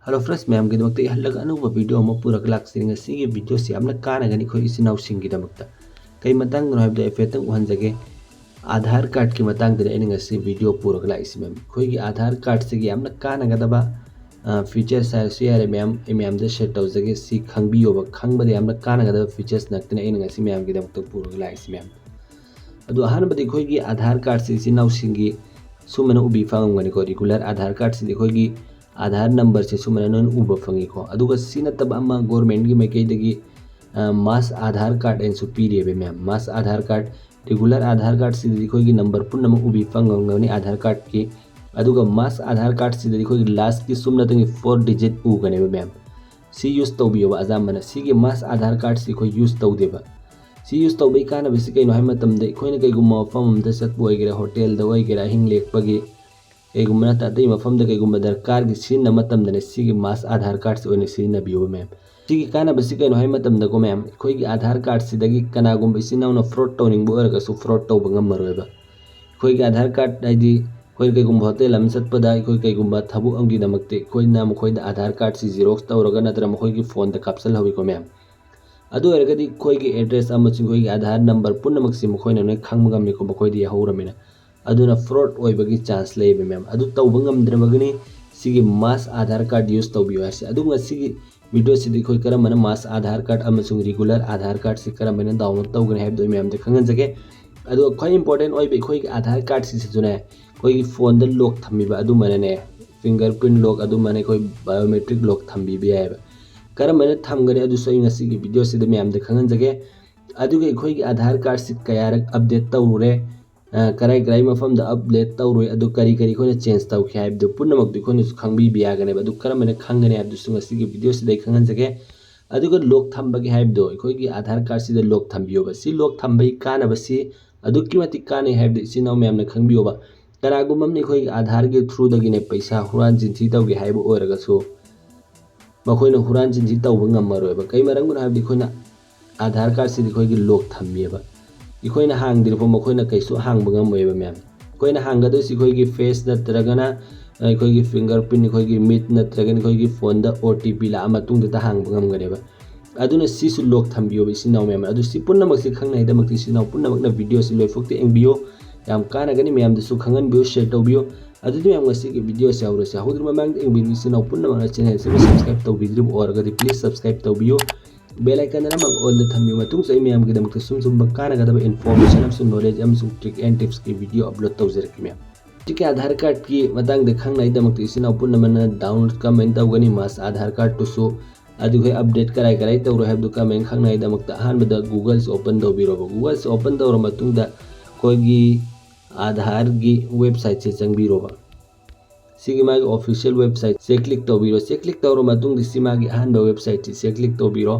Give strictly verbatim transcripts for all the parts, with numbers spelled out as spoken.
Hello friends, ꯃꯌꯥꯝꯒꯤꯗꯃꯛꯇ ꯑꯩ ꯍꯜꯂꯒ ꯑꯅꯧꯕ ꯚꯤꯗꯤꯑꯣ ꯑꯃ ꯄꯨꯔꯒ ꯂꯥꯛꯆꯔꯤ꯫ ꯉꯁꯤꯒꯤ ꯚꯤꯗꯤꯑꯣꯁꯤ ꯌꯥꯝꯅ ꯀꯥꯟꯅꯒꯅꯤ ꯑꯩꯈꯣꯏ ꯏꯆꯤꯟ ꯏꯅꯥꯎꯁꯤꯡꯒꯤꯗꯃꯛꯇ꯫ ꯀꯩ ꯃꯇꯥꯡꯗꯅꯣ ꯍꯥꯏꯕꯗꯣ ꯍꯥꯏꯐꯦꯠꯇꯪ ꯎꯍꯟꯖꯒꯦ꯫ ꯑꯥꯙꯥꯔ ꯀꯥꯔꯗꯀꯤ ꯃꯇꯥꯡꯗꯅꯤ ꯑꯩꯅ ꯉꯁꯤ ꯚꯤꯗꯤꯑꯣ ꯄꯨꯔꯒ ꯂꯥꯛꯏꯁꯤ ꯃꯌꯥꯝ꯫ ꯑꯩꯈꯣꯏꯒꯤ ꯑꯥꯙꯥꯔ ꯀꯥꯔꯗꯁꯤꯒꯤ ꯌꯥꯝꯅ ꯀꯥꯟꯅꯒꯗꯕ ꯐꯤꯆꯔꯁ ꯍꯥꯏꯔꯁꯨ ꯌꯥꯔꯦ ꯃꯌꯥꯝ, ꯑꯩ ꯃꯌꯥꯝꯗ ꯁꯤꯌꯔ ꯇꯧꯖꯒꯦ꯫ ꯁꯤ ꯈꯪꯕꯤꯌꯣꯕ, ꯈꯪꯕꯗ ꯌꯥꯝꯅ ꯀꯥꯟꯅꯒꯗꯕ ꯐꯤꯆꯔꯁ ꯉꯥꯛꯇꯅꯤ ꯑꯩꯅ ꯉꯁꯤ ꯃꯌꯥꯝꯒꯤꯗꯃꯛꯇ ꯄꯨꯔꯒ ꯂꯥꯛꯏꯁꯤ ꯃꯌꯥꯝ꯫ ꯑꯗꯣ ꯑꯍꯥꯟꯕꯗ ꯑꯩꯈꯣꯏꯒꯤ ꯑꯥꯙꯥꯔ ꯀꯥꯔꯗꯁꯤ ꯏꯆꯤꯟ ꯏꯅꯥꯎꯁꯤꯡꯒꯤ ꯁꯨꯃꯥꯏꯅ ꯎꯕꯤ ꯐꯪꯉꯝꯒꯅꯤꯀꯣ꯫ ꯔꯤꯒꯨꯂꯔ ꯑꯥꯙꯥꯔ ꯀꯥꯔꯗꯁꯤꯗꯤ ꯑꯩꯈꯣꯏꯒꯤ ꯑꯥꯙꯥꯔ ꯅꯝꯕꯔꯁꯦ ꯁꯨꯃꯥꯏꯅ ꯅꯣꯏꯅ ꯎꯕ ꯐꯪꯉꯤꯀꯣ꯫ ꯑꯗꯨꯒ ꯁꯤ ꯅꯠꯇꯕ ꯑꯃ ꯒꯣꯔꯃꯦꯟꯒꯤ ꯃꯥꯏꯀꯩꯗꯒꯤ ꯃꯥꯁ ꯑꯥꯙꯥꯔ ꯀꯥꯔꯗ ꯍꯥꯏꯅꯁꯨ ꯄꯤꯔꯤꯕ ꯃꯌꯥꯝ꯫ ꯃꯥꯁ ꯑꯥꯙꯥꯔ ꯀꯥꯔꯗ, ꯔꯤꯒꯨꯂꯔ ꯑꯥꯙꯥꯔ ꯀꯥꯔꯗꯁꯤꯗꯗꯤ ꯑꯩꯈꯣꯏꯒꯤ ꯅꯝꯕꯔ ꯄꯨꯝꯅꯃꯛ ꯎꯕꯤ ꯐꯪꯉꯝꯒꯅꯤ ꯑꯥꯙꯥꯔ ꯀꯥꯔꯗꯀꯤ꯫ ꯑꯗꯨꯒ ꯃꯥꯁ ꯑꯥꯙꯥꯔ ꯀꯥꯔꯗꯁꯤꯗꯗꯤ ꯑꯩꯈꯣꯏꯒꯤ ꯂꯥꯁꯀꯤ ꯁꯨꯞꯅꯇꯪꯒꯤ ꯐꯣꯔ ꯗꯤꯖꯤꯠ ꯎꯒꯅꯦꯕ ꯃꯌꯥꯝ꯫ ꯁꯤ ꯌꯨꯁ ꯇꯧꯕꯤꯌꯣꯕ ꯑꯌꯥꯝꯕꯅ꯫ ꯁꯤꯒꯤ ꯃꯥꯁ ꯑꯥꯙꯥꯔ ꯀꯥꯔꯗꯁꯤ ꯑꯩꯈꯣꯏ ꯌꯨꯁ ꯇꯧꯗꯦꯕ꯫ ꯁꯤ ꯌꯨꯁ ꯇꯧꯕꯒꯤ ꯀꯥꯟꯅꯕꯁꯤ ꯀꯩꯅꯣ ꯍꯥꯏꯕ ꯃꯇꯝꯗ, ꯑꯩꯈꯣꯏꯅ ꯀꯩꯒꯨꯝꯕ ꯃꯐꯝ ꯑꯃꯗ ꯆꯠꯄ ꯑꯣꯏꯒꯦꯔꯥ, ꯍꯣꯇꯦꯜꯗ ꯑꯣꯏꯒꯦꯔꯥ, ꯑꯍꯤꯡ ꯂꯦꯛꯄꯒꯤ, ꯀꯩꯒꯨꯝꯕ ꯅꯠꯇ꯭ꯔ ꯑꯇꯩ ꯃꯐꯝꯗ ꯀꯩꯒꯨꯝꯕ ꯗꯔꯀꯥꯔꯒꯤ ꯁꯤꯖꯤꯟꯅꯕ ꯃꯇꯝꯗꯅꯦ ꯁꯤꯒꯤ ꯃꯥꯁ ꯑꯥꯙꯥꯔ ꯀꯥꯔꯗꯁꯤ ꯑꯣꯏꯅ ꯁꯤꯖꯤꯟꯅꯕꯤꯌꯣꯕ ꯃꯌꯥꯝ꯫ ꯁꯤꯒꯤ ꯀꯥꯟꯅꯕꯁꯤ ꯀꯩꯅꯣ ꯍꯥꯏꯕ ꯃꯇꯝꯗꯀꯣ ꯃꯌꯥꯝ, ꯑꯩꯈꯣꯏꯒꯤ ꯑꯥꯙꯥꯔ ꯀꯥꯔꯗꯁꯤꯗꯒꯤ ꯀꯅꯥꯒꯨꯝꯕ ꯏꯆꯤꯟ ꯏꯅꯥꯎꯅ ꯐ꯭ꯔꯣꯗ ꯇꯧꯅꯤꯡꯕ ꯑꯣꯏꯔꯒꯁꯨ ꯐ꯭ꯔꯣꯗ ꯇꯧꯕ ꯉꯝꯃꯔꯣꯏꯕ꯫ ꯑꯩꯈꯣꯏꯒꯤ ꯑꯥꯙꯥꯔ ꯀꯥꯔꯗ ꯍꯥꯏꯗꯤ ꯑꯩꯈꯣꯏ ꯀꯩꯒꯨꯝꯕ ꯍꯣꯇꯦꯜ ꯑꯃ ꯆꯠꯄꯗ ꯑꯩꯈꯣꯏ ꯀꯩꯒꯨꯝꯕ ꯊꯕꯛ ꯑꯃꯒꯤꯗꯃꯛꯇꯤ ꯑꯩꯈꯣꯏꯅ ꯃꯈꯣꯏꯗ ꯑꯥꯙꯥꯔ ꯀꯥꯔꯗꯁꯤ ꯖꯦꯔꯣꯛꯁ ꯇꯧꯔꯒ ꯅꯠꯇ꯭ꯔꯒ ꯃꯈꯣꯏꯒꯤ ꯐꯣꯟꯗ ꯀꯥꯞꯁꯤꯜꯍꯧꯏꯀꯣ ꯃꯌꯥꯝ꯫ ꯑꯗꯨ ꯑꯣꯏꯔꯒꯗꯤ ꯑꯩꯈꯣꯏꯒꯤ ꯑꯦꯗ꯭ꯔꯦꯁ ꯑꯃꯁꯨꯡ ꯑꯩꯈꯣꯏꯒꯤ ꯑꯥꯙꯥꯔ ꯅꯝꯕꯔ ꯄꯨꯝꯅꯃꯛꯁꯤ ꯃꯈꯣꯏꯅ ꯂꯣꯏ ꯈꯪꯕ ꯉꯝꯃꯤꯀꯣ, ꯃꯈꯣꯏꯗ ꯌꯥꯍꯧꯔꯝꯃꯤꯅ꯫ ꯑꯗꯨꯅ ꯐ꯭ꯔꯣꯗ ꯑꯣꯏꯕꯒꯤ ꯆꯥꯟꯁ ꯂꯩꯌꯦꯕ ꯃꯌꯥꯝ꯫ ꯑꯗꯨ ꯇꯧꯕ ꯉꯝꯗ꯭ꯔꯕꯒꯤꯅꯤ ꯁꯤꯒꯤ ꯃꯥꯁ ꯑꯥꯙꯥꯔ ꯀꯥꯔꯗ ꯌꯨꯁ ꯇꯧꯕꯤꯌꯨ ꯍꯥꯏꯔꯤꯁꯦ꯫ ꯑꯗꯨꯒ ꯉꯁꯤꯒꯤ ꯚꯤꯗꯤꯑꯣꯁꯤꯗ ꯑꯩꯈꯣꯏ ꯀꯔꯝꯕꯅ ꯃꯥꯁ ꯑꯥꯙꯥꯔ ꯀꯥꯔꯗ ꯑꯃꯁꯨꯡ ꯔꯤꯒꯨꯂꯔ ꯑꯥꯙꯥꯔ ꯀꯥꯔꯗꯁꯤ ꯀꯔꯝꯕꯅ ꯗꯥꯎꯟꯂꯣꯗ ꯇꯧꯒꯅꯤ ꯍꯥꯏꯕꯗꯨ ꯑꯩ ꯃꯌꯥꯝꯗ ꯈꯪꯍꯟꯖꯒꯦ꯫ ꯑꯗꯨꯒ ꯈ꯭ꯋꯥꯏ ꯏꯝꯄꯣꯔꯇꯦꯟ ꯑꯣꯏꯕ ꯑꯩꯈꯣꯏꯒꯤ ꯑꯥꯙꯥꯔ ꯀꯥꯔꯗꯁꯤꯁꯨꯅꯦ, ꯑꯩꯈꯣꯏꯒꯤ ꯐꯣꯟꯗ ꯂꯣꯛ ꯊꯝꯕꯤꯕ ꯑꯗꯨꯃꯥꯏꯅꯅꯦ, ꯐꯤꯡꯒꯔ ꯄ꯭ꯔꯤꯟ ꯂꯣꯛ ꯑꯗꯨꯃꯥꯏꯅ ꯑꯩꯈꯣꯏ ꯕꯥꯏꯑꯣꯃꯦꯇ꯭ꯔꯤꯛ ꯂꯣꯛ ꯊꯝꯕꯤꯕ ꯌꯥꯏꯑꯕ꯫ ꯀꯔꯝꯕꯅ ꯊꯝꯒꯅꯤ ꯑꯗꯨꯁꯨ ꯑꯩ ꯉꯁꯤꯒꯤ ꯚꯤꯗꯤꯑꯣꯁꯤꯗ ꯃꯌꯥꯝꯗ ꯈꯪꯍꯟꯖꯒꯦ꯫ ꯑꯗꯨꯒ ꯑꯩꯈꯣꯏꯒꯤ ꯑꯥꯙꯥꯔ ꯀꯥꯔꯗꯁꯤ ꯀꯌꯥꯔꯛ ꯑꯞꯗꯦꯠ ꯇꯧꯔꯨꯔꯦ, ꯑ, ꯀꯔꯥꯏ ꯀꯔꯥꯏ ꯃꯐꯝꯗ ꯑꯞꯗꯦꯠ ꯇꯧꯔꯨꯏ, ꯑꯗꯨ ꯀꯔꯤ ꯀꯔꯤ ꯑꯩꯈꯣꯏꯅ ꯆꯦꯟꯖ ꯇꯧꯈꯤ ꯍꯥꯏꯕꯗꯨ ꯄꯨꯝꯅꯃꯛꯇꯨ ꯑꯩꯈꯣꯏꯅꯁꯨ ꯈꯪꯕꯤꯕ ꯌꯥꯒꯅꯦꯕ꯫ ꯑꯗꯨ ꯀꯔꯝꯕꯅ ꯈꯪꯒꯅꯤ ꯍꯥꯏꯕꯗꯨꯁꯨ ꯉꯁꯤꯒꯤ ꯚꯤꯗꯤꯑꯣꯁꯤꯗ ꯑꯩ ꯈꯪꯍꯟꯖꯒꯦ꯫ ꯑꯗꯨꯒ ꯂꯣꯛ ꯊꯝꯕꯒꯤ ꯍꯥꯏꯕꯗꯣ, ꯑꯩꯈꯣꯏꯒꯤ ꯑꯥꯙꯥꯔ ꯀꯥꯔꯗꯁꯤꯗ ꯂꯣꯛ ꯊꯝꯕꯤꯌꯣꯕ꯫ ꯁꯤ ꯂꯣꯛ ꯊꯝꯕꯒꯤ ꯀꯥꯟꯅꯕꯁꯤ ꯑꯗꯨꯛꯀꯤ ꯃꯇꯤꯛ ꯀꯥꯟꯅꯩ ꯍꯥꯏꯕꯗꯨ ꯏꯆꯤꯟ ꯏꯅꯥꯎ ꯃꯌꯥꯝꯅ ꯈꯪꯕꯤꯌꯣꯕ꯫ ꯀꯅꯥꯒꯨꯝꯕ ꯑꯃꯅ ꯑꯩꯈꯣꯏꯒꯤ ꯑꯥꯙꯥꯔꯒꯤ ꯊ꯭ꯔꯨꯗꯒꯤꯅꯦ ꯄꯩꯁꯥ ꯍꯨꯔꯥꯟ ꯆꯤꯟꯊꯤ ꯇꯧꯒꯦ ꯍꯥꯏꯕ ꯑꯣꯏꯔꯒꯁꯨ, ꯃꯈꯣꯏꯅ ꯍꯨꯔꯥꯟ ꯆꯤꯟꯊꯤ ꯇꯧꯕ ꯉꯝꯃꯔꯣꯏꯕ꯫ ꯀꯩ ꯃꯔꯝꯒꯤꯅꯣ ꯍꯥꯏꯕꯗꯤ ꯑꯩꯈꯣꯏꯅ ꯑꯥꯙꯥꯔ ꯀꯥꯔꯗꯁꯤꯗꯤ ꯑꯩꯈꯣꯏꯒꯤ ꯂꯣꯛ ꯊꯝꯃꯦꯕ꯫ ꯑꯩꯈꯣꯏꯅ ꯍꯥꯡꯗ꯭ꯔꯤꯐꯥꯎ ꯃꯈꯣꯏꯅ ꯀꯩꯁꯨ ꯍꯥꯡꯕ ꯉꯝꯃꯣꯏꯕ ꯃꯌꯥꯝ꯫ ꯑꯩꯈꯣꯏꯅ ꯍꯥꯡꯒꯗꯣꯏꯁꯤ ꯑꯩꯈꯣꯏꯒꯤ ꯐꯦꯁ ꯅꯠꯇ꯭ꯔꯒꯅ ꯑꯩꯈꯣꯏꯒꯤ ꯐꯤꯡꯒꯔ ꯄ꯭ꯔꯤꯟ, ꯑꯩꯈꯣꯏꯒꯤ ꯃꯤꯠ ꯅꯠꯇ꯭ꯔꯒꯅ ꯑꯩꯈꯣꯏꯒꯤ ꯐꯣꯟꯗ ꯑꯣ ꯇꯤ ꯄꯤ ꯂꯥꯛꯑ ꯃꯇꯨꯡꯗꯇ ꯍꯥꯡꯕ ꯉꯝꯒꯅꯦꯕ꯫ ꯑꯗꯨꯅ ꯁꯤꯁꯨ ꯂꯣꯛ ꯊꯝꯕꯤꯌꯣꯕ ꯏꯆꯤꯟ ꯏꯅꯥꯎ ꯃꯌꯥꯝ꯫ ꯑꯗꯨ ꯁꯤ ꯄꯨꯝꯅꯃꯛꯁꯤ ꯈꯪꯅꯉꯥꯏꯗꯃꯛꯇ ꯏꯆꯤꯟ ꯏꯅꯥꯎ ꯄꯨꯝꯅꯃꯛꯅ ꯚꯤꯗꯤꯑꯣꯁꯤ ꯂꯣꯏꯐꯥꯎꯇ ꯌꯦꯡꯕꯤꯌꯨ꯫ ꯌꯥꯝ ꯀꯥꯟꯅꯒꯅꯤ, ꯃꯌꯥꯝꯗꯁꯨ ꯈꯪꯍꯟꯕꯤꯌꯨ, ꯁꯤꯌꯔ ꯇꯧꯕꯤꯌꯨ꯫ ꯑꯗꯨꯗꯤ ꯃꯌꯥꯝ ꯉꯁꯤꯒꯤ ꯚꯤꯗꯤꯑꯣꯁꯤ ꯍꯧꯔꯁꯤ꯫ ꯍꯧꯗ꯭ꯔꯤ ꯃꯃꯥꯡꯗ ꯌꯦꯡꯕꯤꯔꯤꯕ ꯏꯆꯤꯟ ꯏꯅꯥꯎ ꯄꯨꯝꯅꯃꯛꯅ ꯆꯦꯅꯦꯜꯁꯤꯕꯨ ꯁꯕꯁꯀ꯭ꯔꯥꯏꯕ ꯇꯧꯕꯤꯗ꯭ꯔꯤꯕ ꯑꯣꯏꯔꯒꯗꯤ ꯄ꯭ꯂꯤꯁ ꯁꯕꯁꯀ꯭ꯔꯥꯏꯕ ꯇꯧꯕꯤꯌꯨ꯫ ꯕꯦꯜ ꯑꯥꯏꯀꯟꯗ ꯅꯝꯃꯒ ꯑꯣꯜꯗ ꯊꯝꯕꯤꯌꯨ꯫ ꯃꯇꯨꯡꯁꯨ ꯑꯩ ꯃꯌꯥꯝꯒꯤꯗꯃꯛꯇ ꯁꯨꯝ ꯁꯨꯝꯕ ꯀꯥꯟꯅꯒꯗꯕ ꯏꯟꯐꯣꯔꯃꯦꯁꯟ ꯑꯃꯁꯨꯡ ꯅꯣꯂꯦꯖ ꯑꯃꯁꯨꯡ ꯇ꯭ꯔꯤꯛ ꯑꯦꯟ ꯇꯤꯞꯁꯀꯤ ꯚꯤꯗꯤꯑꯣ ꯑꯞꯂꯣꯗ ꯇꯧꯖꯔꯛꯀꯦ ꯃꯌꯥꯝ꯫ ꯍꯧꯖꯤꯛꯀꯤ ꯑꯙꯥꯔ ꯀꯥꯔꯗꯀꯤ ꯃꯇꯥꯡꯗ ꯈꯪꯅꯉꯥꯏꯗꯃꯛꯇ ꯏꯆꯤꯟ ꯏꯅꯥꯎ ꯄꯨꯝꯅꯃꯛꯅ ꯗꯥꯎꯟꯂꯣꯗ ꯀꯃꯥꯏꯅ ꯇꯧꯒꯅꯤ ꯃꯥꯁ ꯑꯙꯥꯔ ꯀꯥꯔꯗꯇꯨꯁꯨ, ꯑꯗꯨꯒ ꯑꯞꯗꯦꯠ ꯀꯔꯥꯏ ꯀꯔꯥꯏ ꯇꯧꯔꯣꯏ ꯍꯥꯏꯕꯗꯨ ꯀꯃꯥꯏꯅ ꯈꯪꯅꯉꯥꯏꯗꯃꯛꯇ ꯑꯍꯥꯟꯕꯗ ꯒꯨꯒꯜꯁꯤ ꯑꯣꯄꯟ ꯇꯧꯕꯤꯔꯣꯕ꯫ ꯒꯨꯒꯜꯁꯤ ꯑꯣꯄꯟ ꯇꯧꯔ ꯃꯇꯨꯡꯗ ꯑꯩꯈꯣꯏꯒꯤ ꯑꯥꯙꯥꯔꯒꯤ ꯋꯦꯕꯁꯥꯏꯠꯁꯦ ꯆꯪꯕꯤꯔꯣꯕ꯫ ꯁꯤꯒꯤ ꯃꯥꯒꯤ ꯑꯣꯐꯤꯁꯤꯌꯦꯜ ꯋꯦꯕꯁꯥꯏꯠꯁꯦ ꯀ꯭ꯂꯤꯛ ꯇꯧꯕꯤꯔꯣ꯫ ꯁꯦ ꯀ꯭ꯂꯤꯛ ꯇꯧꯔ ꯃꯇꯨꯡꯗ ꯁꯤ ꯃꯥꯒꯤ ꯑꯍꯥꯟꯕ ꯋꯦꯕꯁꯥꯏꯠꯁꯤ ꯁꯦ ꯀ꯭ꯂꯤꯛ ꯇꯧꯕꯤꯔꯣ꯫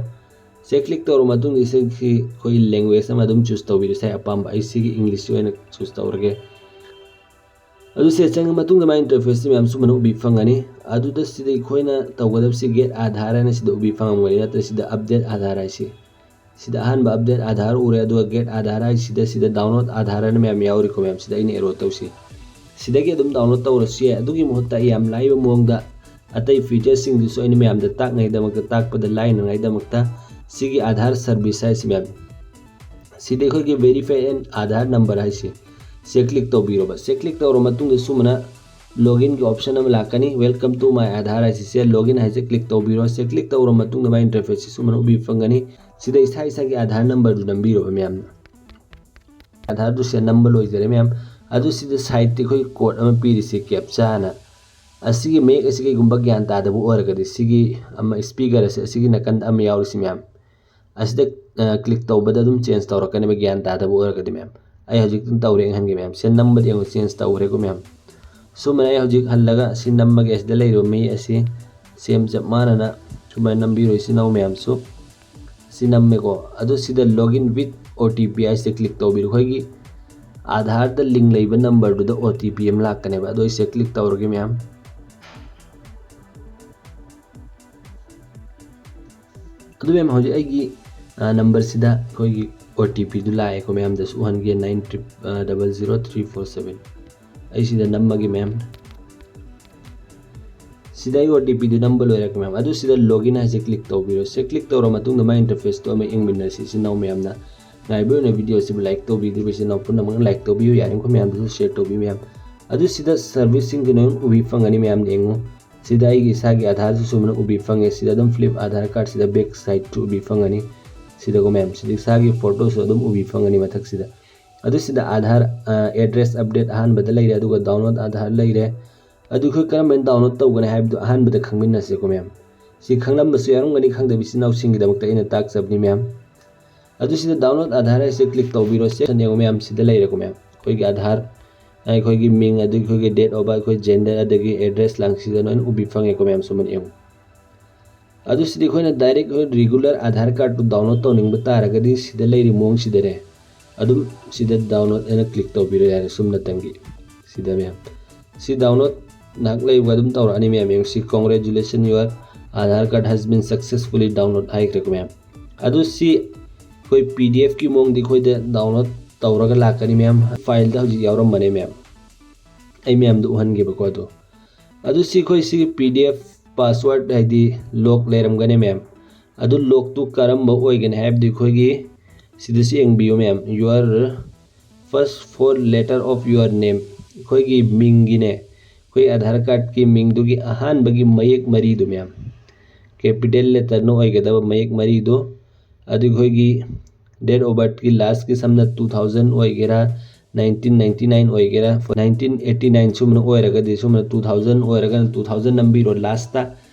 ꯁꯦ ꯀ꯭ꯂꯤꯛ ꯇꯧꯔ ꯃꯇꯨꯡꯗ ꯁꯤꯒꯤ ꯑꯩꯈꯣꯏ ꯂꯦꯡꯒ꯭ꯋꯦꯖ ꯑꯃ ꯑꯗꯨꯝ ꯆꯨꯁ ꯇꯧꯕꯤꯔꯣ, ꯏꯁꯥꯒꯤ ꯑꯄꯥꯝꯕ꯫ ꯑꯩ ꯁꯤꯒꯤ ꯏꯪꯂꯤꯁꯁꯤ ꯑꯣꯏꯅ ꯆꯨꯁ ꯇꯧꯔꯒꯦ꯫ ꯑꯗꯨ ꯁꯦ ꯆꯪꯉ ꯃꯇꯨꯡꯗ ꯃꯥꯒꯤ ꯏꯟꯇꯔꯐꯦꯁꯁꯤ ꯃꯌꯥꯝ ꯁꯨꯃꯥꯏꯅ ꯎꯕꯤ ꯐꯪꯒꯅꯤ꯫ ꯑꯗꯨꯗ ꯁꯤꯗ ꯑꯩꯈꯣꯏꯅ ꯇꯧꯒꯗꯕꯁꯤ ꯒꯦꯠ ꯑꯥꯙꯥꯔ ꯍꯥꯏꯅ ꯁꯤꯗ ꯎꯕꯤ ꯐꯪꯉꯝꯒꯅꯤ, ꯅꯠꯇ꯭ꯔ ꯁꯤꯗ ꯑꯞꯗꯦꯠ ꯑꯥꯙꯥꯔ ꯍꯥꯏꯁꯤ꯫ ꯁꯤꯗ ꯑꯍꯥꯟꯕ ꯑꯞꯗꯦꯠ ꯑꯥꯙꯥꯔ ꯎꯔꯦ, ꯑꯗꯨꯒ ꯒꯦꯠ ꯑꯥꯙꯥꯔ ꯍꯥꯏꯁꯤꯗ ꯁꯤꯗ ꯗꯥꯎꯟꯂꯣꯗ ꯑꯥꯙꯥꯔ ꯍꯥꯏꯅ ꯃꯌꯥꯝ ꯌꯥꯎꯔꯤꯀꯣ ꯃꯌꯥꯝ, ꯁꯤꯗ ꯑꯩꯅ ꯑꯦꯔꯣ ꯇꯧꯁꯤ꯫ ꯁꯤꯗꯒꯤ ꯑꯗꯨꯝ ꯗꯥꯎꯟꯂꯣꯗ ꯇꯧꯔꯁꯨ ꯌꯥꯏ꯫ ꯑꯗꯨꯒꯤ ꯃꯍꯨꯠꯇ ꯑꯩ ꯌꯥꯝ ꯂꯥꯏꯕ ꯃꯑꯣꯡꯗ ꯑꯇꯩ ꯐꯤꯆꯔꯁꯤꯡꯗꯨꯁꯨ ꯑꯩꯅ ꯃꯌꯥꯝꯗ ꯇꯥꯛꯅꯉꯥꯏꯗꯃꯛꯇ, ꯇꯥꯛꯄꯗ ꯂꯥꯏꯅꯉꯥꯏꯗꯃꯛꯇ ꯁꯤꯒꯤ ꯑꯥꯙꯥꯔ ꯁꯔꯚꯤꯁ ꯍꯥꯏꯁꯤ ꯃꯌꯥꯝ, ꯁꯤꯗ ꯑꯩꯈꯣꯏꯒꯤ ꯚꯦꯔꯤꯐꯥꯏ ꯑꯦꯟ ꯑꯥꯙꯥꯔ ꯅꯝꯕꯔ ꯍꯥꯏꯁꯤ ꯁꯦ ꯀ꯭ꯂꯤꯛ ꯇꯧꯕꯤꯔꯣꯕ꯫ ꯁꯦ ꯀ꯭ꯂꯤꯛ ꯇꯧꯔ ꯃꯇꯨꯡꯗ ꯁꯨꯃꯥꯏꯅ ꯂꯣꯒꯏꯟꯒꯤ ꯑꯣꯞꯁꯟ ꯑꯃ ꯂꯥꯛꯀꯅꯤ꯫ "Welcome to my Aadhaar" ꯍꯥꯏꯁꯤ, ꯁꯦ ꯂꯣꯒꯏꯟ ꯍꯥꯏꯁꯦ ꯀ꯭ꯂꯤꯛ ꯇꯧꯕꯤꯔꯣ꯫ ꯁꯦ ꯀ꯭ꯂꯤꯛ ꯇꯧꯔ ꯃꯇꯨꯡꯗ ꯃꯥꯏ ꯏꯟꯇꯔꯐꯦꯁꯁꯤ ꯁꯨꯃꯥꯏꯅ ꯎꯕꯤ ꯐꯪꯒꯅꯤ꯫ ꯁꯤꯗ ꯏꯁꯥ ꯏꯁꯥꯒꯤ ꯑꯥꯙꯥꯔ ꯅꯝꯕꯔꯗꯨ ꯅꯝꯕꯤꯔꯣꯕ ꯃꯌꯥꯝꯅ꯫ ꯑꯥꯙꯥꯔꯗꯨ ꯁꯤꯗ ꯅꯝꯕ ꯂꯣꯏꯖꯔꯦ ꯃꯌꯥꯝ꯫ ꯑꯗꯨ ꯁꯤꯗ ꯁꯥꯏꯠꯇ ꯑꯩꯈꯣꯏ ꯀꯣꯗ ꯑꯃ ꯄꯤꯔꯤꯁꯦ, ꯀꯦꯞꯆꯥ ꯍꯥꯏꯅ꯫ ꯑꯁꯤꯒꯤ ꯃꯌꯦꯛ ꯑꯁꯤ ꯀꯩꯒꯨꯝꯕ ꯒ꯭ꯌꯥꯟ ꯇꯥꯗꯕ ꯑꯣꯏꯔꯒꯗꯤ ꯁꯤꯒꯤ ꯑꯃ ꯁ꯭ꯄꯤꯀꯔ ꯑꯁꯤ ꯑꯁꯤꯒꯤ ꯅꯥꯀꯟꯗ ꯑꯃ ꯌꯥꯎꯔꯤꯁꯤ ꯃꯌꯥꯝ, ꯑꯁꯤꯗ, ꯑ, ꯀ꯭ꯂꯤꯛ ꯇꯧꯕꯗ ꯑꯗꯨꯝ ꯆꯦꯟꯖ ꯇꯧꯔꯛꯀꯅꯦꯕ, ꯒ꯭ꯌꯥꯟ ꯇꯥꯗꯕ ꯑꯣꯏꯔꯒꯗꯤ ꯃꯌꯥꯝ꯫ ꯑꯩ ꯍꯧꯖꯤꯛ ꯑꯗꯨꯝ ꯇꯧꯔꯦ ꯌꯦꯡꯍꯟꯒꯦ ꯃꯌꯥꯝ꯫ ꯁꯦ ꯅꯝꯕꯗꯤ ꯌꯦꯡꯉꯨ, ꯆꯦꯟꯖ ꯇꯧꯈ꯭ꯔꯦꯀꯣ ꯃꯌꯥꯝ꯫ ꯁꯨꯃꯥꯏꯅ ꯑꯩ ꯍꯧꯖꯤꯛ ꯍꯜꯂꯒ ꯁꯤ ꯅꯝꯃꯒꯦ, ꯑꯁꯤꯗ ꯂꯩꯔꯤꯕ ꯃꯤ ꯑꯁꯤ ꯁꯦꯝ ꯆꯞ ꯃꯥꯟꯅꯅ ꯁꯨꯃꯥꯏꯅ ꯅꯝꯕꯤꯔꯣ ꯏꯆꯤꯟ ꯏꯅꯥꯎ ꯃꯌꯥꯝꯁꯨ꯫ ꯁꯤ ꯅꯝꯃꯦꯀꯣ꯫ ꯑꯗꯨ ꯁꯤꯗ "Login with O T P" ꯍꯥꯏꯁꯤꯗ ꯀ꯭ꯂꯤꯛ ꯇꯧꯕꯤꯔꯣ꯫ ꯑꯩꯈꯣꯏꯒꯤ ꯑꯥꯙꯥꯔꯗ ꯂꯤꯡ ꯂꯩꯕ ꯅꯝꯕꯔꯗꯨꯗ ꯑꯣ ꯇꯤ ꯄꯤ ꯑꯃ ꯂꯥꯛꯀꯅꯦꯕ꯫ ꯑꯗꯣ ꯑꯩꯁꯦ ꯀ꯭ꯂꯤꯛ ꯇꯧꯔꯒꯦ ꯃꯌꯥꯝ꯫ ꯑꯗꯨ ꯃꯌꯥꯝ, ꯍꯧꯖꯤꯛ ꯑꯩꯒꯤ, ꯑ, ꯅꯝꯕꯔꯁꯤꯗ ꯑꯩꯈꯣꯏꯒꯤ ꯑꯣ ꯇꯤ ꯄꯤꯗꯨ ꯂꯥꯛꯑꯦꯀꯣ ꯃꯌꯥꯝꯗꯁꯨ ꯎꯍꯟꯒꯦ, nine triple zero three four seven꯫ ꯑꯩ ꯁꯤꯗ ꯅꯝꯃꯒꯦ ꯃꯌꯥꯝ꯫ ꯁꯤꯗ ꯑꯩ ꯑꯣ ꯇꯤ ꯄꯤꯗꯨ ꯅꯝꯕ ꯂꯣꯏꯔꯦꯀꯣ ꯃꯌꯥꯝ꯫ ꯑꯗꯨ ꯁꯤꯗ ꯂꯣꯒꯤꯟ ꯍꯥꯏꯁꯦ ꯀ꯭ꯂꯤꯛ ꯇꯧꯕꯤꯔꯣ꯫ ꯁꯤ ꯀ꯭ꯂꯤꯛ ꯇꯧꯔ ꯃꯇꯨꯡꯗ ꯃꯥꯏ ꯏꯟꯇꯔꯐꯦꯁꯇꯣ ꯑꯃ ꯌꯦꯡꯃꯤꯟꯅꯁꯤ ꯏꯆꯤꯟ ꯏꯅꯥꯎ ꯃꯌꯥꯝꯅ꯫ ꯉꯥꯏꯕ ꯑꯣꯏꯅ ꯚꯤꯗꯤꯑꯣꯁꯤꯕꯨ ꯂꯥꯏꯛ ꯇꯧꯕꯤꯗ꯭ꯔꯤꯕ ꯏꯆꯤꯟ ꯏꯅꯥꯎ ꯄꯨꯝꯅꯃꯛꯅ ꯂꯥꯏꯛ ꯇꯧꯕꯤꯌꯨ, ꯌꯥꯔꯤꯃꯈꯩ ꯃꯌꯥꯝꯗꯁꯨ ꯁꯤꯌꯔ ꯇꯧꯕꯤꯌꯨ ꯃꯌꯥꯝ꯫ ꯑꯗꯨ ꯁꯤꯗ ꯁꯔꯚꯤꯁꯁꯤꯡꯗꯨꯅ ꯑꯗꯨꯝ ꯎꯕꯤ ꯐꯪꯒꯅꯤ ꯃꯌꯥꯝ, ꯌꯦꯡꯉꯨ꯫ ꯁꯤꯗ ꯑꯩꯒꯤ ꯏꯁꯥꯒꯤ ꯑꯥꯙꯥꯔꯁꯨ ꯁꯨꯃꯥꯏꯅ ꯎꯕꯤ ꯐꯪꯉꯦ꯫ ꯁꯤꯗ ꯑꯗꯨꯝ ꯐ꯭ꯂꯤꯞ ꯑꯥꯙꯥꯔ ꯀꯥꯔꯗ ꯁꯤꯗ ꯕꯦꯛ ꯁꯥꯏꯠꯇꯨ ꯎꯕꯤ ꯐꯪꯒꯅꯤ꯫ ꯁꯤꯗꯀꯣ ꯃꯌꯥꯝ, ꯁꯤꯗ ꯏꯁꯥꯒꯤ ꯐꯣꯇꯣꯁꯨ ꯑꯗꯨꯝ ꯎꯕꯤ ꯐꯪꯒꯅꯤ ꯃꯊꯛꯁꯤꯗ꯫ ꯑꯗꯨ ꯁꯤꯗ ꯑꯥꯙꯥꯔ ꯑꯦꯗ꯭ꯔꯦꯁ ꯑꯞꯗꯦꯠ ꯑꯍꯥꯟꯕꯗ ꯂꯩꯔꯦ, ꯑꯗꯨꯒ ꯗꯥꯎꯟꯂꯣꯗ ꯑꯥꯙꯥꯔ ꯂꯩꯔꯦ꯫ ꯑꯗꯨ ꯑꯩꯈꯣꯏ ꯀꯔꯝꯕꯅ ꯗꯥꯎꯟꯂꯣꯗ ꯇꯧꯒꯅꯤ ꯍꯥꯏꯕꯗꯨ ꯑꯍꯥꯟꯕꯗ ꯈꯪꯃꯤꯟꯅꯁꯤꯀꯣ ꯃꯌꯥꯝ꯫ ꯁꯤ ꯈꯪꯂꯝꯕꯁꯨ ꯌꯥꯎꯔꯝꯒꯅꯤ, ꯈꯪꯗꯕ ꯏꯆꯤꯟ ꯏꯅꯥꯎꯁꯤꯡꯒꯤꯗꯃꯛꯇ ꯑꯩꯅ ꯇꯥꯛꯆꯕꯅꯤ ꯃꯌꯥꯝ꯫ ꯑꯗꯨ ꯁꯤꯗ ꯗꯥꯎꯟꯂꯣꯗ ꯑꯥꯙꯥꯔ ꯍꯥꯏꯁꯦ ꯀ꯭ꯂꯤꯛ ꯇꯧꯕꯤꯔꯣ꯫ ꯁꯦ ꯌꯦꯡꯉꯣ ꯃꯌꯥꯝ, ꯁꯤꯗ ꯂꯩꯔꯦꯀꯣ ꯃꯌꯥꯝ, ꯑꯩꯈꯣꯏꯒꯤ ꯑꯥꯙꯥꯔ, ꯑꯩꯈꯣꯏꯒꯤ ꯃꯤꯡ, ꯑꯗꯒꯤ ꯑꯩꯈꯣꯏꯒꯤ ꯗꯦꯠ ꯑꯣꯐ ꯕꯥꯔꯊ, ꯑꯩꯈꯣꯏ ꯖꯦꯟꯗꯔ, ꯑꯗꯒꯤ ꯑꯦꯗ꯭ꯔꯦꯁ ꯂꯥꯡꯁꯤꯗ ꯂꯣꯏꯅ ꯎꯕꯤ ꯐꯪꯉꯦꯀꯣ ꯃꯌꯥꯝ, ꯁꯨꯃꯥꯏꯅ ꯌꯦꯡꯉꯨ꯫ ꯑꯗꯨ ꯁꯤꯗꯤ ꯑꯩꯈꯣꯏꯅ ꯗꯥꯏꯔꯦꯛ ꯑꯩꯈꯣꯏ ꯔꯤꯒꯨꯂꯔ ꯑꯥꯙꯥꯔ ꯀꯥꯔꯗꯇꯨ ꯗꯥꯎꯟꯂꯣꯗ ꯇꯧꯅꯤꯡꯕ ꯇꯥꯔꯒꯗꯤ ꯁꯤꯗ ꯂꯩꯔꯤ ꯃꯑꯣꯡꯁꯤꯗꯅꯦ, ꯑꯗꯨꯝ ꯁꯤꯗ ꯗꯥꯎꯟꯂꯣꯗ ꯑꯅ ꯀ꯭ꯂꯤꯛ ꯇꯧꯕꯤꯔꯣ ꯌꯥꯔꯦ, ꯁꯨꯝꯅꯇꯪꯒꯤ꯫ ꯁꯤꯗ ꯃꯌꯥꯝ, ꯁꯤ ꯗꯥꯎꯟꯂꯣꯗ ꯉꯥꯏꯍꯥꯛ ꯂꯩꯕꯒ ꯑꯗꯨꯝ ꯇꯧꯔꯛꯑꯅꯤ ꯃꯌꯥꯝ꯫ ꯌꯦꯡꯉꯨ ꯁꯤ, "Congratulations, your Aadhaar card has been successfully download" ꯍꯥꯏꯈ꯭ꯔꯦꯀꯣ ꯃꯌꯥꯝ꯫ ꯑꯗꯨ ꯁꯤ ꯑꯩꯈꯣꯏ ꯄꯤ ꯗꯤ ꯑꯦꯐꯀꯤ ꯃꯑꯣꯡꯗ ꯑꯩꯈꯣꯏꯗ ꯗꯥꯎꯟꯂꯣꯗ ꯇꯧꯔꯒ ꯂꯥꯛꯀꯅꯤ ꯃꯌꯥꯝ꯫ ꯐꯥꯏꯜꯗ ꯍꯧꯖꯤꯛ ꯌꯥꯎꯔꯝꯕꯅꯦ ꯃꯌꯥꯝ, ꯑꯩ ꯃꯌꯥꯝꯗ ꯎꯍꯟꯒꯦꯕꯀꯣ꯫ ꯑꯗꯣ ꯑꯗꯨ ꯁꯤ ꯑꯩꯈꯣꯏ ꯁꯤꯒꯤ ꯄꯤ ꯗꯤ ꯑꯦꯐ ꯄꯥꯁꯋꯥꯔꯗ ꯍꯥꯏꯗꯤ ꯂꯣꯛ ꯂꯩꯔꯝꯒꯅꯤ ꯃꯌꯥꯝ꯫ ꯑꯗꯨ ꯂꯣꯛꯇꯨ ꯀꯔꯝꯕ ꯑꯣꯏꯒꯅꯤ ꯍꯥꯏꯕꯗꯤ ꯑꯩꯈꯣꯏꯒꯤ ꯁꯤꯗꯁꯨ ꯌꯦꯡꯕꯤꯌꯨ ꯃꯌꯥꯝ, "Your first four letter of your name", ꯑꯩꯈꯣꯏꯒꯤ ꯃꯤꯡꯒꯤꯅꯦ, ꯑꯩꯈꯣꯏ ꯑꯥꯙꯥꯔ ꯀꯥꯔꯗꯀꯤ ꯃꯤꯡꯗꯨꯒꯤ ꯑꯍꯥꯟꯕꯒꯤ ꯃꯌꯦꯛ ꯃꯔꯤꯗꯨ ꯃꯌꯥꯝ, ꯀꯦꯄꯤꯇꯦꯜ ꯂꯦꯇꯔꯅ ꯑꯣꯏꯒꯗꯕ ꯃꯌꯦꯛ ꯃꯔꯤꯗꯨ꯫ ꯑꯗꯨ ꯑꯩꯈꯣꯏꯒꯤ ꯗꯦꯠ ꯑꯣꯐ ꯕꯥꯔꯊꯀꯤ ꯂꯥꯁꯀꯤ ꯁꯝꯅ ꯇꯨ ꯊꯥꯎꯖꯟ ꯑꯣꯏꯒꯦꯔꯥ, ꯅꯥꯏꯟꯇꯤꯟ ꯅꯥꯏꯟꯇꯤ ꯅꯥꯏꯟ ꯑꯣꯏꯒꯦꯔꯥ, ꯅꯥꯏꯟꯇꯤꯟ ꯑꯩꯠꯇꯤ ꯅꯥꯏꯟ ꯁꯨꯝꯕꯅ ꯑꯣꯏꯔꯒꯗꯤ ꯁꯨꯝꯕꯅ ꯇꯨ ꯊꯥꯎꯖꯟ ꯑꯣꯏꯔꯒꯅ ꯇꯨ ꯊꯥꯎꯖꯟ ꯅꯝꯕꯤꯔꯣ ꯂꯥꯁꯇ꯫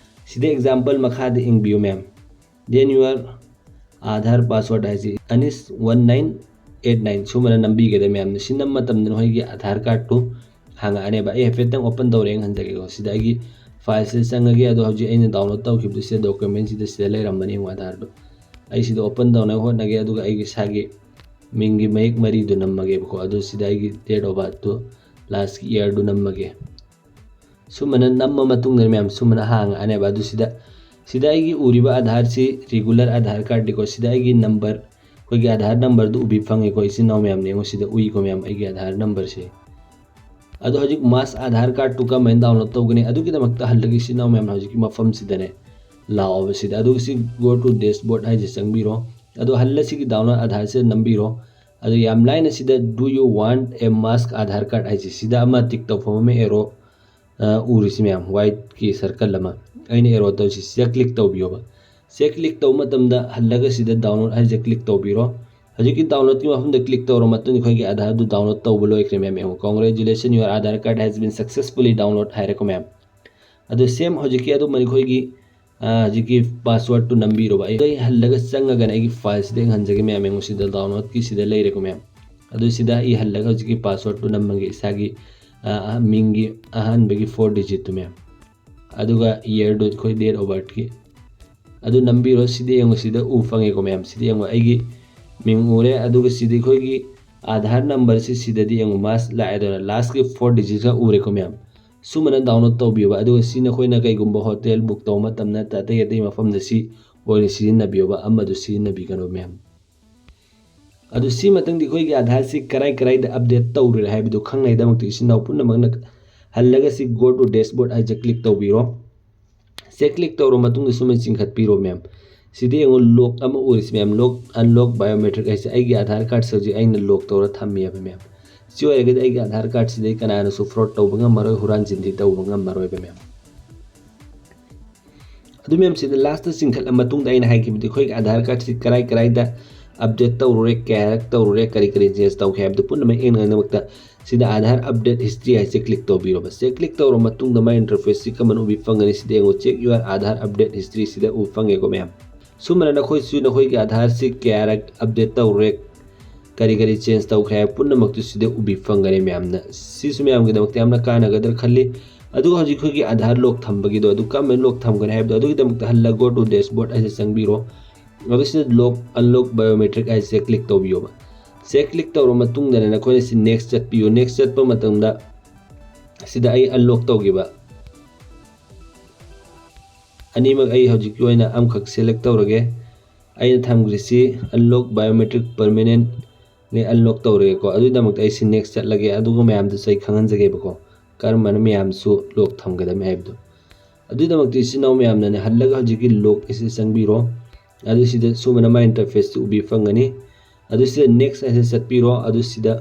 ꯁꯤꯗ ꯑꯦꯛꯖꯥꯝꯄꯜ ꯃꯈꯥꯗ ꯌꯦꯡꯕꯤꯌꯨ ꯃꯌꯥꯝ, "Then your Aadhaar password" ꯍꯥꯏꯁꯤ "Anish one nine eight nine" ꯁꯨꯃꯥꯏꯅ ꯅꯝꯕꯤꯒꯗꯕ ꯃꯌꯥꯝꯅ꯫ ꯁꯤ ꯅꯝꯕ ꯃꯇꯝꯗ ꯅꯈꯣꯏꯒꯤ ꯑꯥꯙꯥꯔ ꯀꯥꯔꯗꯇꯨ ꯍꯥꯡꯉꯛꯑꯅꯦꯕ꯫ ꯑꯩ ꯍꯥꯏꯐꯦꯠꯇꯪ ꯑꯣꯄꯟ ꯇꯧꯔꯦ ꯌꯦꯡꯍꯟꯖꯒꯦꯀꯣ꯫ ꯁꯤꯗ ꯑꯩꯒꯤ ꯐꯥꯏꯜꯁꯤꯗ ꯆꯪꯉꯒꯦ꯫ ꯑꯗꯣ ꯍꯧꯖꯤꯛ ꯑꯩꯅ ꯗꯥꯎꯟꯂꯣꯗ ꯇꯧꯈꯤꯕꯗꯨ ꯁꯤꯗ, ꯗꯣꯀꯨꯃꯦꯟꯁꯤꯗ ꯁꯤꯗ ꯂꯩꯔꯝꯕꯅꯤ ꯌꯦꯡꯉꯣ ꯑꯥꯙꯥꯔꯗꯣ꯫ ꯑꯩ ꯁꯤꯗ ꯑꯣꯄꯟ ꯇꯧꯅꯕ ꯍꯣꯠꯅꯒꯦ, ꯑꯗꯨꯒ ꯑꯩꯒꯤ ꯏꯁꯥꯒꯤ ꯃꯤꯡꯒꯤ ꯃꯌꯦꯛ ꯃꯔꯤꯗꯨ ꯅꯝꯃꯒꯦꯕꯀꯣ꯫ ꯑꯗꯨ ꯁꯤꯗ ꯑꯩꯒꯤ ꯗꯦꯠ ꯑꯣꯐ ꯕꯥꯔꯊꯇꯨ, ꯂꯥꯁꯀꯤ ꯏꯌꯥꯔꯗꯨ ꯅꯝꯃꯒꯦ꯫ ꯁꯨꯃꯥꯏꯅ ꯅꯝꯃ ꯃꯇꯨꯡꯗ ꯃꯌꯥꯝ ꯁꯨꯃꯥꯏꯅ ꯍꯥꯡꯉꯛꯑꯅꯦꯕ꯫ ꯑꯗꯨ ꯁꯤꯗ, ꯁꯤꯗ ꯑꯩꯒꯤ ꯎꯔꯤꯕ ꯑꯥꯙꯥꯔꯁꯤ ꯔꯤꯒꯨꯂꯔ ꯑꯥꯙꯥꯔ ꯀꯥꯔꯗꯅꯤꯀꯣ꯫ ꯁꯤꯗ ꯑꯩꯒꯤ ꯅꯝꯕꯔ, ꯑꯩꯈꯣꯏꯒꯤ ꯑꯥꯙꯥꯔ ꯅꯝꯕꯔꯗꯨ ꯎꯕꯤ ꯐꯪꯉꯦꯀꯣ ꯏꯆꯤꯟ ꯏꯅꯥꯎ ꯃꯌꯥꯝ꯫ ꯌꯦꯡꯉꯣ ꯁꯤꯗ ꯎꯏꯀꯣ ꯃꯌꯥꯝ, ꯑꯩꯒꯤ ꯑꯥꯙꯥꯔ ꯅꯝꯕꯔꯁꯦ꯫ ꯑꯗꯣ ꯍꯧꯖꯤꯛ mask Aadhaar card ꯇꯨ ꯀꯃꯥꯏꯅ download ꯇꯧꯒꯅꯤ? ꯑꯗꯨꯒꯤꯗꯃꯛꯇ ꯍꯜꯂꯒ ꯏꯆꯤꯟ ꯏꯅꯥꯎ ꯃꯌꯥꯝ ꯍꯧꯖꯤꯛꯀꯤ ꯃꯐꯝꯁꯤꯗꯅꯦ ꯂꯥꯛꯑꯣꯕ ꯁꯤꯗ꯫ ꯑꯗꯨꯒ ꯁꯤ go to dashboard ꯍꯥꯏꯁꯦ ꯆꯪꯕꯤꯔꯣ꯫ ꯑꯗꯣ ꯍꯜꯂ ꯁꯤꯒꯤ download Aadhaar ꯁꯤꯗ ꯅꯝꯕꯤꯔꯣ꯫ ꯑꯗꯣ ꯌꯥꯝ ꯂꯥꯏꯅ ꯁꯤꯗ "Do you want a mask Aadhaar card?" ꯍꯥꯏꯁꯦ ꯁꯤꯗ ꯑꯃ tick ꯇꯧꯐꯝ ꯑꯃ arrow, ꯑ, ꯎꯔꯤꯁꯤ ꯃꯌꯥꯝ, white ꯀꯤ circle ꯑꯃ, ꯑꯩꯅ arrow ꯇꯧꯔꯤꯁꯤ ꯁꯤꯗ click ꯇꯧꯕꯤꯌꯣꯕ꯫ ꯁꯤꯗ click ꯇꯧꯕ ꯃꯇꯝꯗ ꯍꯜꯂꯒ ꯁꯤꯗ download ꯍꯥꯏꯁꯦ click ꯇꯧꯕꯤꯔꯣ꯫ ꯍꯧꯖꯤꯛꯀꯤ download ꯀꯤ ꯃꯐꯝꯗ click ꯇꯧꯔ ꯃꯇꯨꯡꯗ ꯑꯩꯈꯣꯏꯒꯤ Aadhaar ꯗꯨ download ꯇꯧꯕ ꯂꯣꯏꯈ꯭ꯔꯦ ꯃꯌꯥꯝ꯫ ꯌꯦꯡꯉꯣ, "Congratulations, your Aadhaar card has been successfully download" ꯍꯥꯏꯔꯦꯀꯣ ꯃꯌꯥꯝ꯫ ꯑꯗꯨ same ꯍꯧꯖꯤꯛꯀꯤ ꯑꯗꯨꯝ ꯑꯩꯈꯣꯏꯒꯤ, ꯑ, ꯍꯧꯖꯤꯛꯀꯤ password ꯇꯨ ꯅꯝꯕꯤꯔꯣꯕ꯫ ꯑꯩ, ꯑꯩ ꯍꯜꯂꯒ ꯆꯪꯉꯒꯅ ꯑꯩꯒꯤ file ꯁꯤꯗ ꯌꯦꯡꯍꯟꯖꯒꯦ ꯃꯌꯥꯝ꯫ ꯌꯦꯡꯉꯣ, ꯁꯤꯗ download ꯀꯤ ꯁꯤꯗ ꯂꯩꯔꯦꯀꯣ ꯃꯌꯥꯝ꯫ ꯑꯗꯨ ꯁꯤꯗ ꯑꯩ ꯍꯜꯂꯒ ꯍꯧꯖꯤꯛꯀꯤ password ꯇꯨ ꯅꯝꯃꯒꯦ, ꯏꯁꯥꯒꯤ, ꯑ, ꯑ, ꯃꯤꯡꯒꯤ ꯑꯍꯥꯟꯕꯒꯤ four digit ꯇꯨ ꯃꯌꯥꯝ꯫ ꯑꯗꯨꯒ year ꯗꯨ ꯑꯩꯈꯣꯏ date of birth ꯀꯤ꯫ ꯑꯗꯨ ꯅꯝꯕꯤꯔꯣ꯫ ꯁꯤꯗ ꯌꯦꯡꯉꯣ, ꯁꯤꯗ ꯎ ꯐꯪꯉꯦꯀꯣ ꯃꯌꯥꯝ꯫ ꯁꯤꯗ ꯌꯦꯡꯉꯣ, ꯑꯩꯒꯤ ꯃꯤꯡ ꯎꯔꯦ꯫ ꯑꯗꯨꯒ ꯁꯤꯗ ꯑꯩꯈꯣꯏꯒꯤ Aadhaar number ꯁꯤ ꯁꯤꯗꯗꯤ ꯌꯦꯡꯉꯣ, mask ꯂꯥꯛꯑꯦ꯫ ꯑꯗꯨꯅ last ꯀꯤ four digit ꯈꯛ ꯎꯔꯦꯀꯣ ꯃꯌꯥꯝ꯫ ꯁꯨꯃꯥꯏꯅ download ꯇꯧꯕꯤꯌꯣꯕ꯫ ꯑꯗꯨꯒ ꯁꯤ ꯅꯈꯣꯏꯅ ꯀꯩꯒꯨꯝꯕ hotel book ꯇꯧꯕ ꯃꯇꯝ ꯅꯠꯇ꯭ꯔ ꯑꯇꯩ ꯑꯇꯩ ꯃꯐꯝꯗ ꯁꯤ ꯑꯣꯏꯅ ꯁꯤꯖꯤꯟꯅꯕꯤꯌꯣꯕ, ꯑꯃꯗꯨ ꯁꯤꯖꯤꯟꯅꯕꯤꯒꯅꯨ ꯃꯌꯥꯝ꯫ ꯑꯗꯨ ꯁꯤ ꯃꯇꯪꯗꯤ ꯑꯩꯈꯣꯏꯒꯤ Aadhaar ꯁꯤ ꯀꯔꯥꯏ ꯀꯔꯥꯏꯗ update ꯇꯧꯔꯨꯔꯦ ꯍꯥꯏꯕꯗꯨ ꯈꯪꯅꯉꯥꯏꯗꯃꯛꯇ ꯏꯆꯤꯟ ꯏꯅꯥꯎ ꯄꯨꯝꯅꯃꯛꯅ ꯍꯜꯂꯒ ꯁꯤ go to dashboard ꯍꯥꯏꯁꯦ click ꯇꯧꯕꯤꯔꯣ꯫ ꯁꯦ click ꯇꯧꯔ ꯃꯇꯨꯡꯗ ꯁꯨꯃꯥꯏꯅ ꯆꯤꯡꯈꯠꯄꯤꯔꯣ ꯃꯌꯥꯝ꯫ ꯁꯤꯗ ꯌꯦꯡꯉꯣ, lock ꯑꯃ ꯎꯔꯤꯁꯤ ꯃꯌꯥꯝ, lock unlock biometric ꯍꯥꯏꯁꯦ ꯑꯩꯒꯤ Aadhaar card ꯁꯦ ꯍꯧꯖꯤꯛ ꯑꯩꯅ lock ꯇꯧꯔ ꯊꯝꯃꯤꯑꯕ ꯃꯌꯥꯝ꯫ ꯁꯤ ꯑꯣꯏꯔꯒꯗꯤ ꯑꯩꯒꯤ Aadhaar card ꯁꯤꯗꯩ ꯀꯅꯥꯅꯁꯨ fraud ꯇꯧꯕ ꯉꯝꯃꯔꯣꯏ, ꯍꯨꯔꯥꯟ ꯆꯤꯟꯊꯤ ꯇꯧꯕ ꯉꯝꯃꯔꯣꯏꯕ ꯃꯌꯥꯝ꯫ ꯑꯗꯨ ꯃꯌꯥꯝ ꯁꯤꯗ last ꯆꯤꯡꯈꯠꯂ ꯃꯇꯨꯡꯗ ꯑꯩꯅ ꯍꯥꯏꯈꯤꯕꯗꯤ ꯑꯩꯈꯣꯏꯒꯤ Aadhaar card ꯁꯤ ꯀꯔꯥꯏ ꯀꯔꯥꯏꯗ update ꯇꯧꯔꯨꯔꯦ, ꯀꯌꯥꯔꯛ ꯇꯧꯔꯨꯔꯦ, ꯀꯔꯤ ꯀꯔꯤ change ꯇꯧꯈ꯭ꯔꯦ ꯍꯥꯏꯕꯗꯨ ꯄꯨꯝꯅꯃꯛ ꯌꯦꯡꯅꯉꯥꯏꯗꯃꯛꯇ ꯁꯤꯗ Aadhaar update history ꯍꯥꯏꯁꯦ click ꯇꯧꯕꯤꯔꯣꯕ꯫ ꯁꯦ click ꯇꯧꯔ ꯃꯇꯨꯡꯗ ꯃꯥꯏ interface ꯁꯤ ꯀꯃꯥꯏꯅ ꯎꯕꯤ ꯐꯪꯒꯅꯤ? ꯁꯤꯗ ꯌꯦꯡꯉꯣ, "Check your Aadhaar update history" ꯁꯤꯗ ꯎꯕ ꯐꯪꯉꯦꯀꯣ ꯃꯌꯥꯝ꯫ ꯁꯨꯃꯥꯏꯅ ꯅꯈꯣꯏꯁꯨ ꯅꯈꯣꯏꯒꯤ Aadhaar ꯁꯤ ꯀꯌꯥꯔꯛ update ꯇꯧꯔꯨꯔꯦ, ꯀꯔꯤ ꯀꯔꯤ change ꯇꯧꯈ꯭ꯔꯦ ꯍꯥꯏꯕ ꯄꯨꯝꯅꯃꯛꯇꯨ ꯁꯤꯗ ꯎꯕꯤ ꯐꯪꯒꯅꯤ ꯃꯌꯥꯝꯅ꯫ ꯁꯤꯁꯨ ꯃꯌꯥꯝꯒꯤꯗꯃꯛꯇ ꯌꯥꯝꯅ ꯀꯥꯟꯅꯒꯗ꯭ꯔꯥ ꯈꯜꯂꯤ꯫ ꯑꯗꯨꯒ ꯍꯧꯖꯤꯛ ꯑꯩꯈꯣꯏꯒꯤ Aadhaar lock ꯊꯝꯕꯒꯤꯗꯣ ꯑꯗꯨ ꯀꯔꯝꯕ lock ꯊꯝꯒꯅꯤ ꯍꯥꯏꯕꯗꯣ ꯑꯗꯨꯒꯤꯗꯃꯛꯇ ꯍꯜꯂ go to dashboard ꯍꯥꯏꯁꯦ ꯆꯪꯕꯤꯔꯣ꯫ ꯑꯗꯨ ꯁꯤꯗ lock unlock biometric ꯍꯥꯏꯁꯦ click ꯇꯧꯕꯤꯌꯣꯕ꯫ ꯁꯦ click ꯇꯧꯔ ꯃꯇꯨꯡꯗꯅꯦ ꯅꯈꯣꯏꯅ ꯁꯤ next ꯆꯠꯄꯤꯌꯨ꯫ Next ꯆꯠꯄ ꯃꯇꯝꯗ ꯁꯤꯗ ꯑꯩ unlock ꯇꯧꯈꯤꯕ ꯑꯅꯤꯃꯛ ꯑꯩ ꯍꯧꯖꯤꯛꯀꯤ ꯑꯣꯏꯅ ꯑꯃꯈꯛ select ꯇꯧꯔꯒꯦ꯫ ꯑꯩꯅ ꯊꯝꯈ꯭ꯔꯤꯁꯤ unlock biometric permanent ꯅꯦ ꯑꯟꯂꯣꯛ ꯇꯧꯔꯒꯦꯀꯣ꯫ ꯑꯗꯨꯒꯤꯗꯃꯛꯇ ꯑꯩꯁꯤ ꯅꯦꯛꯁ ꯆꯠꯂꯒꯦ, ꯑꯗꯨꯒ ꯃꯌꯥꯝꯗꯁꯨ ꯑꯩ ꯈꯪꯍꯟꯖꯒꯦꯕꯀꯣ, ꯀꯔꯝꯕꯅ ꯃꯌꯥꯝꯁꯨ ꯂꯣꯛ ꯊꯝꯒꯗꯕꯅꯤ ꯍꯥꯏꯕꯗꯣ꯫ ꯑꯗꯨꯒꯤꯗꯃꯛꯇ ꯏꯆꯤꯟ ꯏꯅꯥꯎ ꯃꯌꯥꯝꯅꯅꯦ ꯍꯜꯂꯒ ꯍꯧꯖꯤꯛꯀꯤ ꯂꯣꯛ ꯑꯁꯤ ꯆꯪꯕꯤꯔꯣ꯫ ꯑꯗꯨ ꯁꯤꯗ ꯁꯨꯃꯥꯏꯅ ꯃꯥꯏ ꯏꯟꯇꯔꯐꯦꯁꯇꯨ ꯎꯕꯤ ꯐꯪꯒꯅꯤ꯫ ꯑꯗꯨ ꯁꯤꯗ ꯅꯦꯛꯁ ꯍꯥꯏꯁꯦ ꯆꯠꯄꯤꯔꯣ꯫ ꯑꯗꯨ ꯁꯤꯗ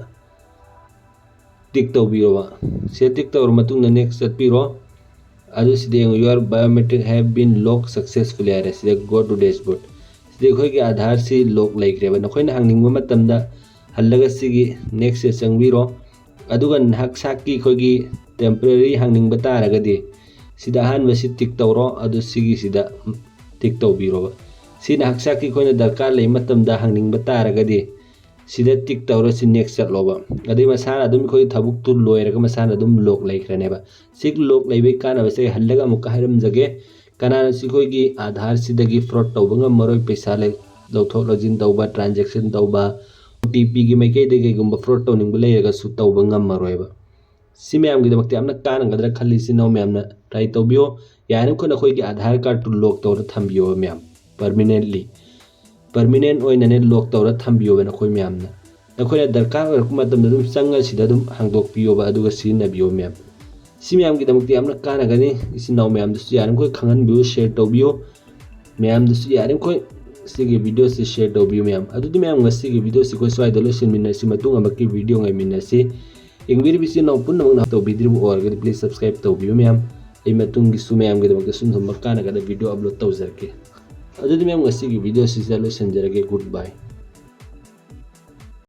ꯇꯤꯛ ꯇꯧꯕꯤꯔꯣꯕ꯫ ꯁꯤꯗ ꯇꯤꯛ ꯇꯧꯔ ꯃꯇꯨꯡꯗ ꯅꯦꯛꯁ ꯆꯠꯄꯤꯔꯣ꯫ ꯑꯗꯨ ꯁꯤꯗ ꯌꯦꯡꯉꯨ, "Your biometric have been locked successfully" ꯍꯥꯏꯔꯦ꯫ ꯁꯤꯗ "Go to dashboard"꯫ ꯁꯤꯗ ꯑꯩꯈꯣꯏꯒꯤ ꯑꯥꯙꯥꯔꯁꯤ ꯂꯣꯛ ꯂꯩꯈ꯭ꯔꯦꯕ꯫ ꯅꯈꯣꯏꯅ ꯍꯥꯡꯅꯤꯡꯕ ꯃꯇꯝꯗ ꯍꯜꯂꯒ ꯁꯤꯒꯤ ꯅꯦꯛꯁꯁꯦ ꯆꯪꯕꯤꯔꯣ꯫ ꯑꯗꯨꯒ ꯅꯍꯥꯛ ꯁꯥꯛꯀꯤ ꯑꯩꯈꯣꯏꯒꯤ ꯇꯦꯝꯄꯔꯦꯔꯤ ꯍꯥꯡꯅꯤꯡꯕ ꯇꯥꯔꯒꯗꯤ ꯁꯤꯗ ꯑꯍꯥꯟꯕꯁꯤ ꯇꯤꯛ ꯇꯧꯔꯣ꯫ ꯑꯗꯨ ꯁꯤꯒꯤꯁꯤꯗ ꯇꯤꯛ ꯇꯧꯕꯤꯔꯣꯕ꯫ ꯁꯤ ꯅꯍꯥꯛ ꯁꯥꯛꯀꯤ ꯑꯩꯈꯣꯏꯅ ꯗꯔꯀꯥꯔ ꯂꯩꯕ ꯃꯇꯝꯗ ꯍꯥꯡꯅꯤꯡꯕ ꯇꯥꯔꯒꯗꯤ ꯁꯤꯗ ꯇꯤꯛ ꯇꯧꯔ ꯁꯤ ꯅꯦꯛꯁ ꯆꯠꯂꯣꯕ꯫ ꯑꯗꯩ ꯃꯁꯥꯅ ꯑꯗꯨꯝ ꯑꯩꯈꯣꯏ ꯊꯕꯛꯇꯨ ꯂꯣꯏꯔꯒ ꯃꯁꯥꯅ ꯑꯗꯨꯝ ꯂꯣꯛ ꯂꯩꯈ꯭ꯔꯅꯦꯕ꯫ ꯁꯤ ꯂꯣꯛ ꯂꯩꯕꯒꯤ ꯀꯥꯟꯅꯕꯁꯦ ꯑꯩ ꯍꯜꯂꯒ ꯑꯃꯨꯛꯀ ꯍꯥꯏꯔꯝꯖꯒꯦ꯫ ꯀꯅꯥꯅꯁꯨ ꯑꯩꯈꯣꯏꯒꯤ ꯑꯥꯙꯥꯔꯁꯤꯗꯒꯤ ꯐ꯭ꯔꯣꯗ ꯇꯧꯕ ꯉꯝꯃꯔꯣꯏ꯫ ꯄꯩꯁꯥ ꯂꯩ-, ꯂꯧꯊꯣꯛ ꯂꯧꯁꯤꯟ ꯇꯧꯕ, ꯇ꯭ꯔꯥꯟꯖꯦꯛꯁꯟ ꯇꯧꯕ, ꯑꯣ ꯇꯤ ꯄꯤꯒꯤ ꯃꯥꯏꯀꯩꯗꯒꯤ ꯀꯩꯒꯨꯝꯕ ꯐ꯭ꯔꯣꯗ ꯇꯧꯅꯤꯡꯕ ꯂꯩꯔꯒꯁꯨ ꯇꯧꯕ ꯉꯝꯃꯔꯣꯏꯕ꯫ ꯁꯤ ꯃꯌꯥꯝꯒꯤꯗꯃꯛꯇ ꯌꯥꯝꯅ ꯀꯥꯟꯅꯒꯗ꯭ꯔꯥ ꯈꯜꯂꯤ꯫ ꯏꯆꯤꯟ ꯏꯅꯥꯎ ꯃꯌꯥꯝꯅ ꯇ꯭ꯔꯥꯏ ꯇꯧꯕꯤꯌꯣ꯫ ꯌꯥꯔꯤꯃꯈꯩ ꯅꯈꯣꯏꯒꯤ ꯑꯥꯙꯥꯔ ꯀꯥꯔꯠꯇꯨ ꯂꯣꯛ ꯇꯧꯔ ꯊꯝꯕꯤꯌꯣꯕ ꯃꯌꯥꯝ, ꯄꯔꯃꯤꯅꯦꯟꯠꯂꯤ꯫ ꯄꯔꯃꯤꯅꯦꯟ ꯑꯣꯏꯅꯅꯦ ꯂꯣꯛ ꯇꯧꯔ ꯊꯝꯕꯤꯌꯣꯕ ꯅꯈꯣꯏ ꯃꯌꯥꯝꯅ꯫ ꯅꯈꯣꯏꯅ ꯗꯔꯀꯥꯔ ꯑꯣꯏꯔꯛꯄ ꯃꯇꯝꯗ ꯑꯗꯨꯝ ꯆꯪꯉ ꯁꯤꯗ ꯑꯗꯨꯝ ꯍꯥꯡꯗꯣꯛꯄꯤꯌꯣꯕ, ꯑꯗꯨꯒ ꯁꯤꯖꯤꯟꯅꯕꯤꯌꯣ ꯃꯌꯥꯝ꯫ ꯁꯤ ꯃꯌꯥꯝꯒꯤꯗꯃꯛꯇ ꯌꯥꯝꯅ ꯀꯥꯟꯅꯒꯅꯤ꯫ ꯏꯆꯤꯟ ꯏꯅꯥꯎ ꯃꯌꯥꯝꯗꯁꯨ ꯌꯥꯔꯤꯃꯈꯩ ꯈꯪꯍꯟꯕꯤꯌꯨ, ꯁꯤꯌꯔ ꯇꯧꯕꯤꯌꯨ꯫ ꯃꯌꯥꯝꯗꯁꯨ ꯌꯥꯔꯤꯃꯈꯩ ꯁꯤꯒꯤ ꯚꯤꯗꯤꯑꯣꯁꯤ ꯁꯤꯌꯔ ꯇꯧꯕꯤꯌꯨ ꯃꯌꯥꯝ꯫ ꯑꯗꯨꯗꯤ ꯃꯌꯥꯝ, ꯉꯁꯤꯒꯤ ꯚꯤꯗꯤꯑꯣꯁꯤ ꯑꯩꯈꯣꯏ ꯁ꯭ꯋꯥꯏꯗ ꯂꯣꯏꯁꯤꯟꯃꯤꯟꯅꯁꯤ꯫ ꯃꯇꯨꯡ ꯑꯃꯛꯀꯤ ꯚꯤꯗꯤꯑꯣ ꯉꯥꯏꯃꯤꯟꯅꯁꯤ꯫ ꯌꯦꯡꯕꯤꯔꯤꯕ ꯏꯆꯤꯟ ꯏꯅꯥꯎ ꯄꯨꯝꯅꯃꯛꯅ ꯇꯧꯕꯤꯗ꯭ꯔꯤꯕ ꯑꯣꯏꯔꯒꯗꯤ please subscribe ꯇꯧꯕꯤꯌꯨ ꯃꯌꯥꯝ꯫ ꯑꯩ ꯃꯇꯨꯡꯒꯤꯁꯨ ꯃꯌꯥꯝꯒꯤꯗꯃꯛꯇ ꯁꯨꯝ ꯁꯨꯝꯕ ꯀꯥꯟꯅꯒꯗꯕ ꯚꯤꯗꯤꯑꯣ ꯑꯞꯂꯣꯗ ꯇꯧꯖꯔꯛꯀꯦ꯫ ꯑꯗꯨꯗꯤ ꯃꯌꯥꯝ, ꯉꯁꯤꯒꯤ ꯚꯤꯗꯤꯑꯣ ꯑꯁꯤꯗ ꯂꯣꯏꯁꯤꯟꯖꯔꯒꯦ꯫ Goodbye꯫